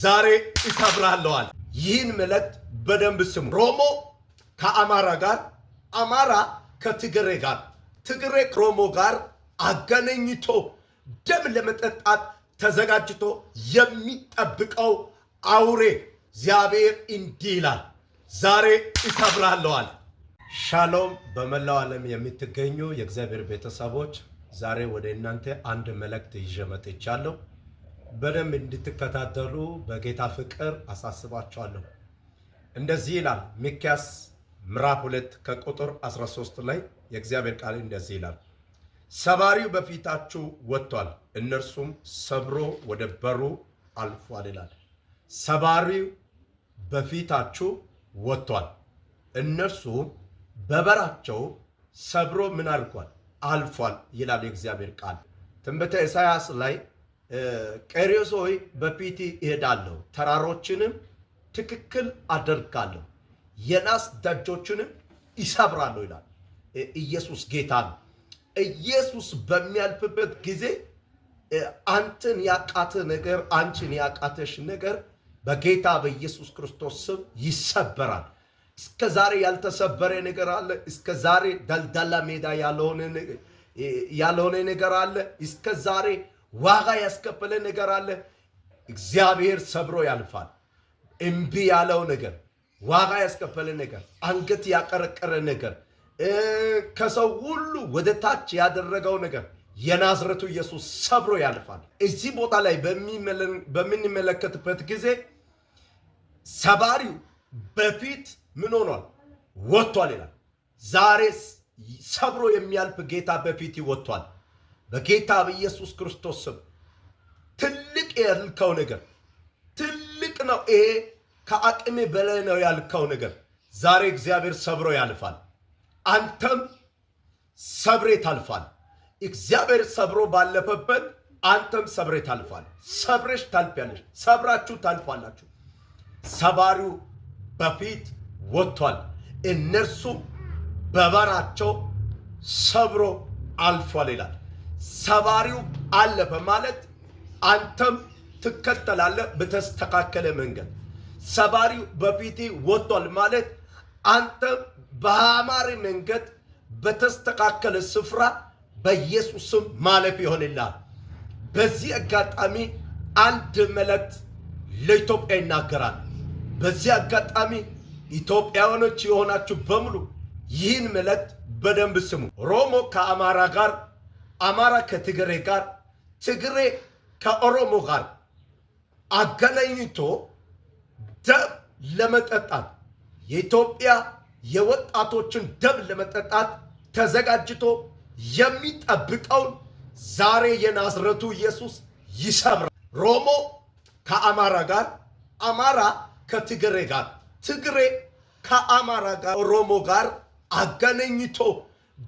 ዛሬ እሰብራለዋል። ይህን መልእክት በደንብ ስሙ። ኦሮሞ ከአማራ ጋር፣ አማራ ከትግሬ ጋር፣ ትግሬ ከኦሮሞ ጋር አገናኝቶ ደም ለመጠጣት ተዘጋጅቶ የሚጠብቀው አውሬ እግዚአብሔር እንዲህ ይላል፣ ዛሬ እሰብራለዋል። ሻሎም። በመላው ዓለም የምትገኙ የእግዚአብሔር ቤተሰቦች፣ ዛሬ ወደ እናንተ አንድ መልእክት ይዤ መጥቻለሁ። በደንብ እንድትከታተሉ በጌታ ፍቅር አሳስባችኋለሁ። እንደዚህ ይላል፣ ሚክያስ ምዕራፍ 2 ከቁጥር 13 ላይ የእግዚአብሔር ቃል እንደዚህ ይላል፣ ሰባሪው በፊታችሁ ወጥቷል፣ እነርሱም ሰብሮ ወደ በሩ አልፏል ይላል። ሰባሪው በፊታችሁ ወጥቷል፣ እነርሱም በበራቸው ሰብሮ ምን አድርጓል? አልፏል ይላል የእግዚአብሔር ቃል። ትንቢተ ኢሳያስ ላይ ቄርዮስ ሆይ በፊት እሄዳለሁ፣ ተራሮችንም ትክክል አደርጋለሁ፣ የናስ ደጆችንም ይሰብራለሁ ይላል። ኢየሱስ ጌታ ነው። ኢየሱስ በሚያልፍበት ጊዜ አንተን ያቃተ ነገር፣ አንቺን ያቃተሽ ነገር በጌታ በኢየሱስ ክርስቶስ ስም ይሰበራል። እስከ ዛሬ ያልተሰበረ ነገር አለ። እስከ ዛሬ ደልዳላ ሜዳ ያልሆነ ነገር አለ። እስከ ዛሬ ዋጋ ያስከፈለ ነገር አለ። እግዚአብሔር ሰብሮ ያልፋል። እምቢ ያለው ነገር፣ ዋጋ ያስከፈለ ነገር፣ አንገት ያቀረቀረ ነገር፣ ከሰው ሁሉ ወደ ታች ያደረገው ነገር የናዝረቱ ኢየሱስ ሰብሮ ያልፋል። እዚህ ቦታ ላይ በምንመለከትበት ጊዜ ሰባሪው በፊት ምን ሆኗል? ወጥቷል ይላል። ዛሬ ሰብሮ የሚያልፍ ጌታ በፊት ወጥቷል። በጌታ በኢየሱስ ክርስቶስ ስም ትልቅ ያልከው ነገር፣ ትልቅ ነው፣ ይሄ ከአቅሜ በላይ ነው ያልከው ነገር ዛሬ እግዚአብሔር ሰብሮ ያልፋል። አንተም ሰብሬ ታልፋል። እግዚአብሔር ሰብሮ ባለፈበት አንተም ሰብሬ ታልፋል። ሰብረሽ ታልፊያለሽ። ሰብራችሁ ታልፋላችሁ። ሰባሪው በፊት ወጥቷል፣ እነርሱም በበራቸው ሰብሮ አልፏል ይላል። ሰባሪው አለፈ ማለት አንተም ትከተላለህ በተስተካከለ መንገድ። ሰባሪው በፊት ወጥቷል ማለት አንተም በአማረ መንገድ በተስተካከለ ስፍራ በኢየሱስ ስም ማለፍ ይሆንልሃል። በዚህ አጋጣሚ አንድ መልእክት ለኢትዮጵያ ይናገራል። በዚህ አጋጣሚ ኢትዮጵያውያኖች የሆናችሁ በሙሉ ይህን መልእክት በደንብ ስሙ። ኦሮሞ ከአማራ ጋር፣ አማራ ከትግሬ ጋር፣ ትግሬ ከኦሮሞ ጋር አገናኝቶ ደም ለመጠጣት፣ የኢትዮጵያ የወጣቶችን ደም ለመጠጣት ተዘጋጅቶ የሚጠብቀውን ዛሬ የናዝረቱ ኢየሱስ ይሰብራል። ኦሮሞ ከአማራ ጋር፣ አማራ ከትግሬ ጋር፣ ትግሬ ከአማራ ጋር፣ ኦሮሞ ጋር አገናኝቶ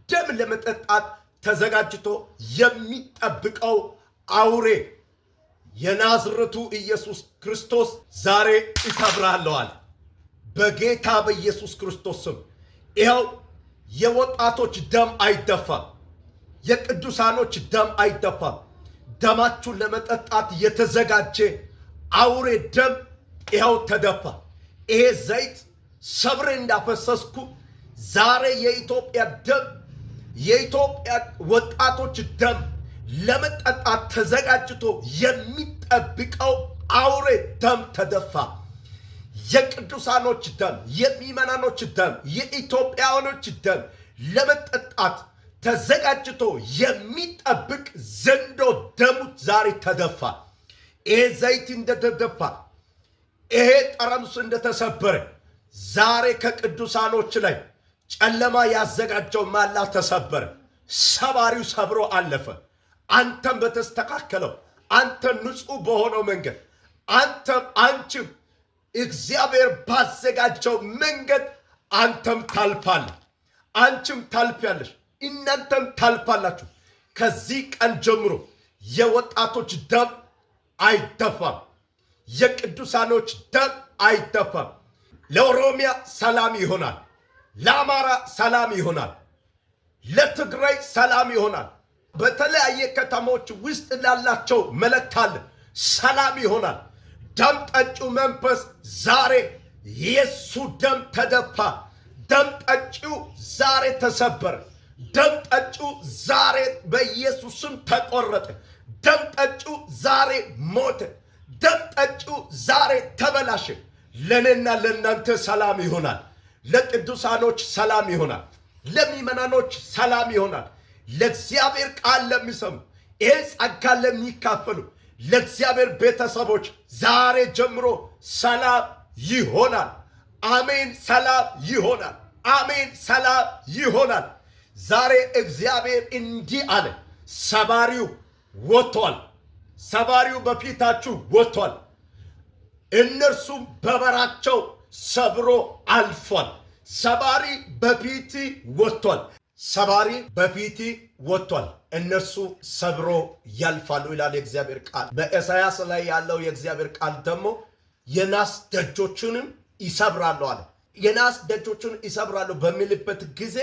ደም ለመጠጣት ተዘጋጅቶ የሚጠብቀው አውሬ የናዝረቱ ኢየሱስ ክርስቶስ ዛሬ እሰብራለዋል። በጌታ በኢየሱስ ክርስቶስ ስም ይኸው የወጣቶች ደም አይደፋም። የቅዱሳኖች ደም አይደፋም። ደማችሁን ለመጠጣት የተዘጋጀ አውሬ ደም ይኸው ተደፋ። ይሄ ዘይት ሰብሬ እንዳፈሰስኩ ዛሬ የኢትዮጵያ ደም፣ የኢትዮጵያ ወጣቶች ደም ለመጠጣት ተዘጋጅቶ የሚጠብቀው አውሬ ደም ተደፋ። የቅዱሳኖች ደም፣ የምዕመናኖች ደም፣ የኢትዮጵያውያኖች ደም ለመጠጣት ተዘጋጅቶ የሚጠብቅ ዘንዶ ደሙ ዛሬ ተደፋ። ይሄ ዘይት እንደተደፋ፣ ይሄ ጠረምስ እንደተሰበረ ዛሬ ከቅዱሳኖች ላይ ጨለማ ያዘጋጀው ማላ ተሰበረ። ሰባሪው ሰብሮ አለፈ። አንተም በተስተካከለው፣ አንተ ንጹሕ በሆነው መንገድ፣ አንተም አንቺም እግዚአብሔር ባዘጋጀው መንገድ አንተም ታልፋለህ፣ አንቺም ታልፊያለሽ፣ እናንተም ታልፋላችሁ። ከዚህ ቀን ጀምሮ የወጣቶች ደም አይደፋም። የቅዱሳኖች ደም አይደፋም። ለኦሮሚያ ሰላም ይሆናል። ለአማራ ሰላም ይሆናል። ለትግራይ ሰላም ይሆናል። በተለያየ ከተሞች ውስጥ ላላቸው መልእክት አለ። ሰላም ይሆናል። ደም ጠጪው መንፈስ ዛሬ የሱ ደም ተደፋ። ደም ጠጪው ዛሬ ተሰበረ። ደም ጠጪው ዛሬ በኢየሱስ ስም ተቆረጠ። ደም ጠጪው ዛሬ ሞተ። ደም ጠጪው ዛሬ ተበላሸ። ለእኔና ለእናንተ ሰላም ይሆናል። ለቅዱሳኖች ሰላም ይሆናል። ለምእመናኖች ሰላም ይሆናል። ለእግዚአብሔር ቃል ለሚሰሙ፣ ይህ ጸጋ ለሚካፈሉ ለእግዚአብሔር ቤተሰቦች ዛሬ ጀምሮ ሰላም ይሆናል። አሜን። ሰላም ይሆናል። አሜን። ሰላም ይሆናል። ዛሬ እግዚአብሔር እንዲህ አለ፣ ሰባሪው ወጥቷል። ሰባሪው በፊታችሁ ወጥቷል። እነርሱም በበራቸው ሰብሮ አልፏል። ሰባሪ በፊት ወጥቷል። ሰባሪ በፊት ወጥቷል፣ እነርሱ ሰብሮ ያልፋሉ ይላል የእግዚአብሔር ቃል። በኢሳያስ ላይ ያለው የእግዚአብሔር ቃል ደግሞ የናስ ደጆችንም ይሰብራሉ አለ። የናስ ደጆችን ይሰብራሉ በሚልበት ጊዜ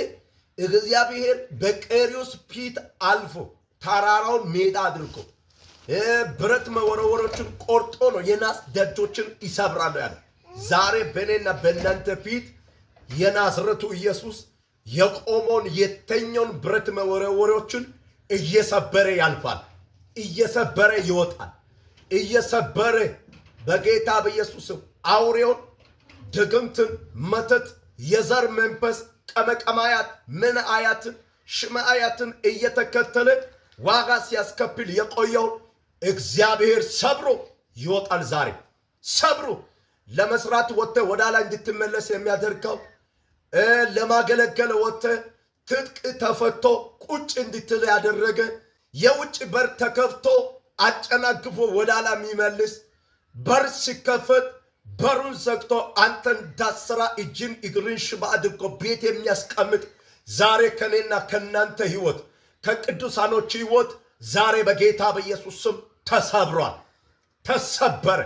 እግዚአብሔር በቄርዮስ ፊት አልፎ ተራራውን ሜዳ አድርጎ ብረት መወረወሮችን ቆርጦ ነው የናስ ደጆችን ይሰብራሉ ያለ። ዛሬ በእኔና በእናንተ ፊት የናዝረቱ ኢየሱስ የቆመውን የተኛውን ብረት መወረወሮችን እየሰበረ ያልፋል፣ እየሰበረ ይወጣል፣ እየሰበረ በጌታ በኢየሱስም አውሬውን፣ ድግምትን፣ መተት፣ የዘር መንፈስ፣ ቀመቀማያት፣ ምን አያትን፣ ሽማያትን እየተከተለ ዋጋ ሲያስከፍል የቆየውን እግዚአብሔር ሰብሮ ይወጣል። ዛሬ ሰብሮ ለመስራት ወጥተ ወደ ላይ እንድትመለስ የሚያደርገው፣ ለማገለገል ወጥተ ትጥቅ ተፈቶ ቁጭ እንድትል ያደረገ፣ የውጭ በር ተከፍቶ አጨናግፎ ወደ ኋላ የሚመልስ፣ በር ሲከፈት በሩን ዘግቶ አንተ እንዳትሰራ እጅን እግርን ሽባ አድርጎ ቤት የሚያስቀምጥ ዛሬ ከኔና ከናንተ ህይወት፣ ከቅዱሳኖች ህይወት ዛሬ በጌታ በኢየሱስ ስም ተሰብሯል። ተሰበረ።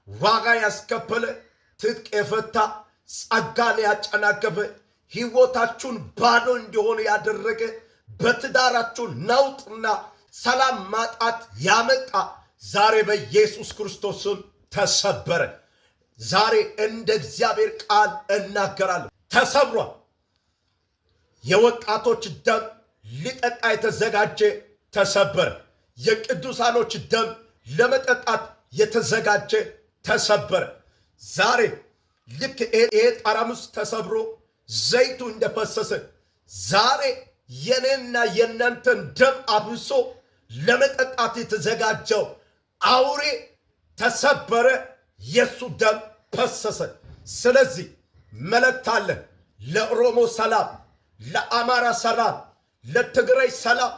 ዋጋ ያስከፈለ፣ ትጥቅ የፈታ፣ ጸጋን ያጨናገፈ፣ ህይወታችሁን ባዶ እንዲሆን ያደረገ፣ በትዳራችሁ ነውጥና ሰላም ማጣት ያመጣ ዛሬ በኢየሱስ ክርስቶስ ስም ተሰበረ። ዛሬ እንደ እግዚአብሔር ቃል እናገራለሁ። ተሰብሯል። የወጣቶች ደም ሊጠጣ የተዘጋጀ ተሰበረ። የቅዱሳኖች ደም ለመጠጣት የተዘጋጀ ተሰበረ። ዛሬ ልክ ይሄ ጠርሙስ ተሰብሮ ዘይቱ እንደፈሰሰ ዛሬ የኔና የእናንተን ደም አብሶ ለመጠጣት የተዘጋጀው አውሬ ተሰበረ፣ የሱ ደም ፈሰሰ። ስለዚህ መልእክት አለ። ለኦሮሞ ሰላም፣ ለአማራ ሰላም፣ ለትግራይ ሰላም፣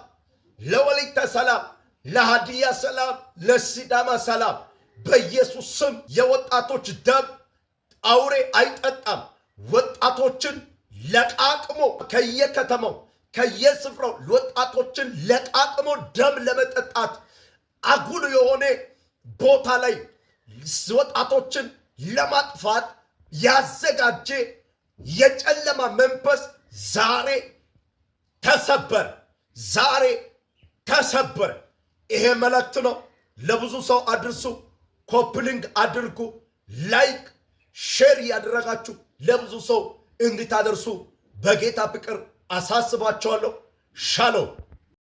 ለወላይታ ሰላም፣ ለሃዲያ ሰላም፣ ለሲዳማ ሰላም። በኢየሱስ ስም የወጣቶች ደም አውሬ አይጠጣም። ወጣቶችን ለቃቅሞ ከየከተማው ከየስፍራው ወጣቶችን ለቃቅሞ ደም ለመጠጣት አጉል የሆነ ቦታ ላይ ወጣቶችን ለማጥፋት ያዘጋጀ የጨለማ መንፈስ ዛሬ ተሰበረ። ዛሬ ተሰበረ። ይሄ መልእክት ነው። ለብዙ ሰው አድርሱ። Copy link አድርጉ። Like፣ share እያደረጋችሁ ለብዙ ሰው እንድታደርሱ በጌታ ፍቅር አሳስባችኋለሁ። ሻሎም።